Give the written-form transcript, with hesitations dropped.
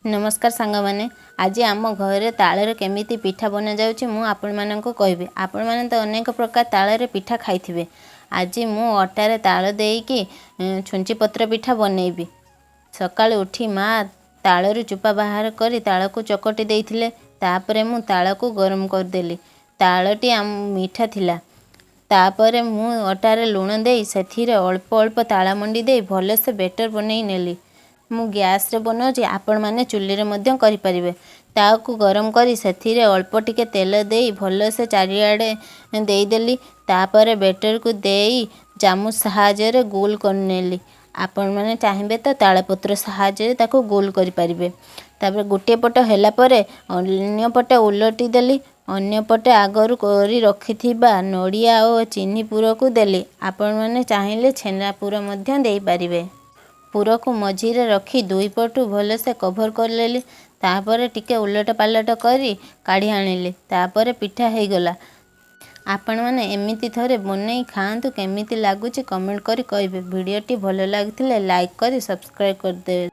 ନମସ୍କାର ସାଙ୍ଗମାନେ, ଆଜି ଆମ ଘରେ ତାଳରେ କେମିତି ପିଠା ବନାଯାଉଛି ମୁଁ ଆପଣମାନଙ୍କୁ କହିବି। ଆପଣମାନେ ତ ଅନେକ ପ୍ରକାର ତାଳରେ ପିଠା ଖାଇଥିବେ। ଆଜି ମୁଁ ଅଟାରେ ତାଳ ଦେଇକି ଛୁଞ୍ଚି ପତ୍ର ପିଠା ବନେଇବି। ସକାଳୁ ଉଠି ମା ତାଳରୁ ଚୋପା ବାହାର କରି ତାଳକୁ ଚକଟି ଦେଇଥିଲେ। ତାପରେ ମୁଁ ତାଳକୁ ଗରମ କରିଦେଲି। ତାଳଟି ମିଠା ଥିଲା। ତାପରେ ମୁଁ ଅଟାରେ ଲୁଣ ଦେଇ ସେଥିରେ ଅଳ୍ପ ଅଳ୍ପ ତାଳ ମଣ୍ଡି ଦେଇ ଭଲସେ ବେଟର ବନେଇ ନେଲି। ମୁଁ ଗ୍ୟାସ୍ରେ ବନାଉଛି, ଆପଣମାନେ ଚୁଲିରେ ମଧ୍ୟ କରିପାରିବେ। ତାକୁ ଗରମ କରି ସେଥିରେ ଅଳ୍ପ ଟିକେ ତେଲ ଦେଇ ଭଲସେ ଚାରିଆଡ଼େ ଦେଇଦେଲି। ତାପରେ ବେଟରକୁ ଦେଇ ଚାମଚ ସାହାଯ୍ୟରେ ଗୋଲ କରିନେଲି। ଆପଣମାନେ ଚାହିଁବେ ତ ତାଳପତ୍ର ସାହାଯ୍ୟରେ ତାକୁ ଗୋଲ କରିପାରିବେ। ତାପରେ ଗୋଟିଏ ପଟ ହେଲା ପରେ ଅନ୍ୟ ପଟେ ଓଲଟି ଦେଲି। ଅନ୍ୟ ପଟେ ଆଗରୁ କରି ରଖିଥିବା ନଡ଼ିଆ ଓ ଚିନି ପୁରକୁ ଦେଲି। ଆପଣମାନେ ଚାହିଁଲେ ଛେନା ପୁର ମଧ୍ୟ ଦେଇପାରିବେ। ପୁରକୁ ମଝିରେ ରଖି ଦୁଇ ପଟୁ ଭଲସେ କଭର୍ କରିନେଲି। ତାପରେ ଟିକେ ଓଲଟ ପାଲଟ କରି କାଢ଼ି ଆଣିଲି। ତାପରେ ପିଠା ହେଇଗଲା। ଆପଣମାନେ ଏମିତି ଥରେ ବନେଇ ଖାଆନ୍ତୁ, କେମିତି ଲାଗୁଛି କମେଣ୍ଟ କରି କହିବେ। ଭିଡ଼ିଓଟି ଭଲ ଲାଗିଥିଲେ ଲାଇକ୍ କରି ସବସ୍କ୍ରାଇବ୍ କରିଦେବେ।